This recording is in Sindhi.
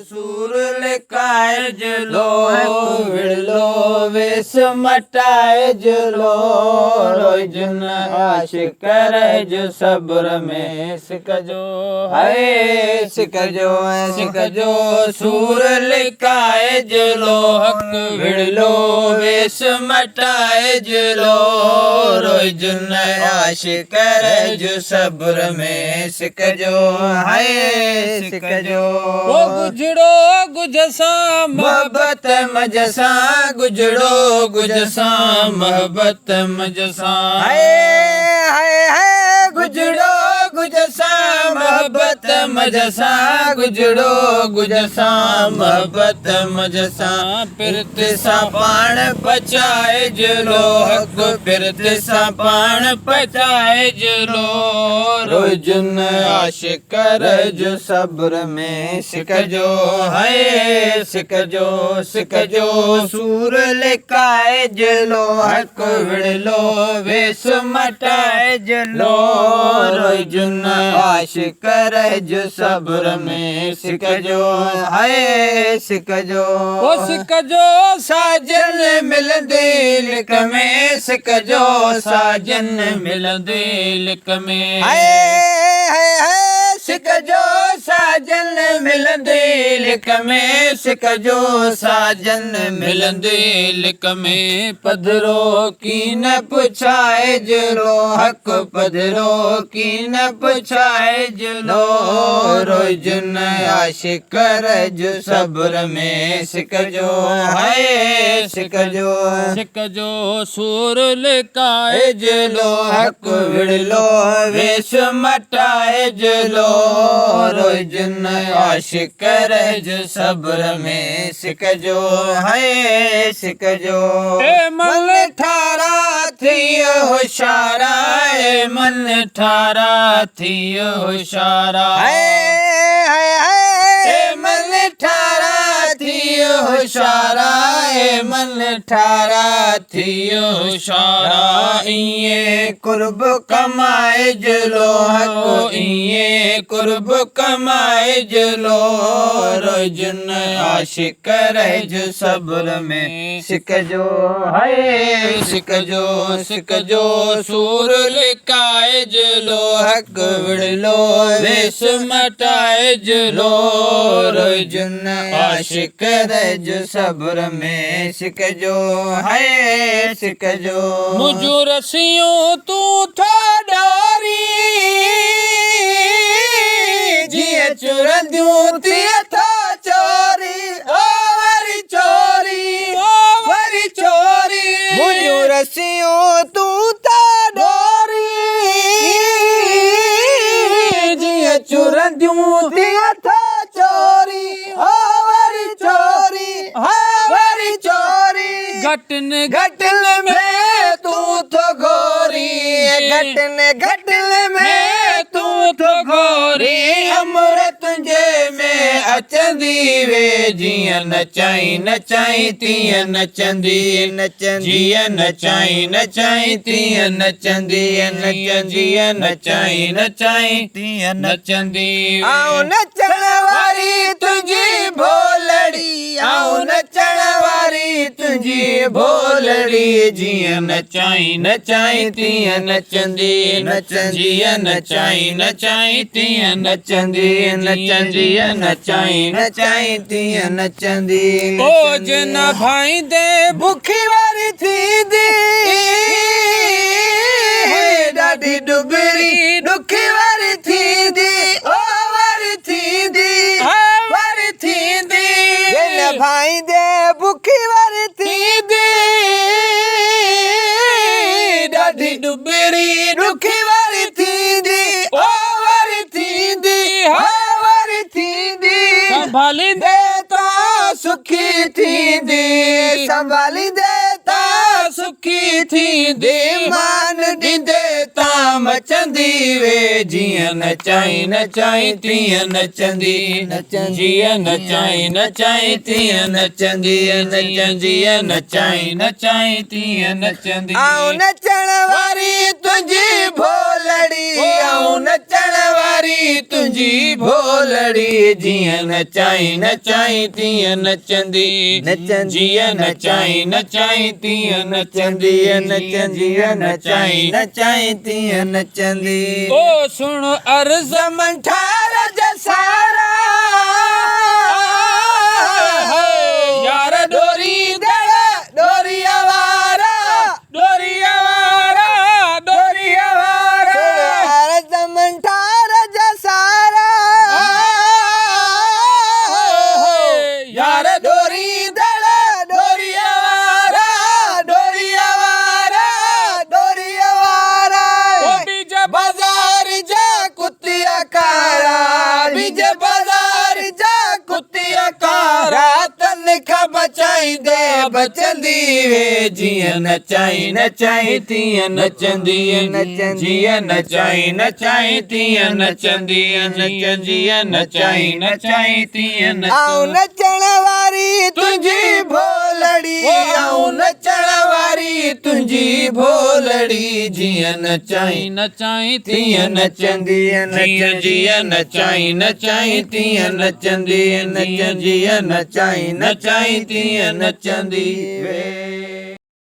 سور لڪائج لوهه وڙلو ويس مٽائج لو روئج نه عاشق رهج صبر ۾ سڪ جو هاء سڪ جو سڪ جو سور لڪائج لوهه وڙلو ويس مٽائج لو روئج نه عاشق رهج صبر ۾ سڪ جو هاء سڪ جو. او گجڙو گج سان محبت مج سان گجڙو گج سان محبت مج سان هاء هاء هاء گجڙو گج سان محبت مج سان گجڙو گج سان محبت مج سان پرت سان پاڻ پچائج لو حق پرت سان پاڻ پچائج لو روز نه عاشق رهج صبر ۾ سڪ جو هاء سڪ جو سڪ جو سور لڪائج لو حق وڙلو ويس مٽائج لو روز نه عاشق رهج صبر ۾ سڪ جو هاء سڪ جو او سڪ جو ساجن ملندي لڪ ۾ سڪ جو ساجن ملندي لڪ ۾. هاء هاء هاء سڪ جو ساجن ملندي لڪ ۾ سڪ جو ساجن ملندي لڪ ۾. پڌرو ڪين پڇائج لو حق پڌرو ڪين پڇائج لو روئج نه عاشق رهج صبر ۾ سڪ جو هاء سڪ جو. سڪ جو سور لڪائج لو حق وڙلو ويس مٽائج لو روئج نه عاشق رهج صبر ۾ سڪ جو هاء سڪ جو. اي من ٺارا ٿي هوشيارا اي من ٺارا ٿي هوشيارا هاء هاء هاء اي من ٺارا ٿي هوشيارا اي من ٺارا ٿي هوشيارا ائين قرب ڪمائج لو حق ائين قرب ڪمائج لو روئج نه عاشق رهج صبر ۾ سڪ جو هاء سڪ جو سڪ جو سور لڪائج لو حق وڙلو ويس مٽائج لو روئج نه عاشق رهج صبر ۾ سڪ جو هاء سڪ جو. منهنجون رسيون تون ٿو ڏورين. جيئن چرنديون تيئن ٿو چورين او وري چورين او وري چورين. منهنجون رسيون تون ٿو ڏورين جيئن چرنديون تيئن ٿو چورين او وري چورين او وري چورين. گهٽن گهٽن ۾ تون ٿو گهورين گهٽن گهٽن ۾ تون ٿو گهورين امر تنهنجي ۾ اچندي وي جيئن نچائين نچائين تيئن نچندي جيئن نچائين نچائين تيئن نچندي جيئن نچائين نچائين تيئن نچندي. آئون نچڻ واري تنهنجي ڀولڙي آئون نچڻ واري تنهنجي ڀولڙي جيئن نچائين نچائين تيئن نچندي جيئن نچائين نچائين تيئن نچندي جيئن نچائين نچائين تيئن نچندي. او جن ڀائيندي بکي واري ٿيندي ڏاڍي ڏٻري ڏکي واري ٿيندي او واري ٿيندي واري ٿيندي. جن ڀائيندي بکي واري ٿيندي ڏاڍي ڏٻري ڏکي واري ٿيندي او واري ٿيندي واري ٿيندي. سنڀاليندي تا سکي ٿيندي سنڀاليندي تا سکي ٿيندي مان ڏيندي تا مچندي وي، جيئن نچائين نچائين تيئن نچندي، جيئن نچائين نچائين تيئن نچندي، جيئن نچائين نچائين تيئن نچندي. آئون نچڻ واري تنهنجي ڀولڙي، آئون نچڻ واري تنهنجي ڀولڙي، جيئن نچائين نچائين تيئن نچندي، جيئن نچائين نچائين تيئن نچندي، جيئن نچائين نچائين تيئن نچندي. او سڻ عرض منٺار جا سارا، يار ڏوري دڙ ڏوريء وارا، ڏوريء وارا، ڏوريء وارا. عرض منٺار جا سارا، يار ڏوري دڙ ڏوريء وارا، ڏوريء وارا، ڏوريء وارا. او بيج بازار جا ڪتيا ڪارا، بيج بازار جا ڪتيا ڪارا، تن کان بچائيندي بچندي وي، جيئن نچائين نچائين تيئن نچندي، جيئن نچائين نچائين تيئن نچندي، جيئن نچائين نچائين تيئن. آئون نچڻ واري تنهنجي ڀولڙي، آئون نچڻ واري تنهنجي ڀولڙي، جيئن نچائين نچائين تيئن نچندي، جيئن نچائين نچائين تيئن نچندي، جيئن نچائين نچائين تيئن نچندي.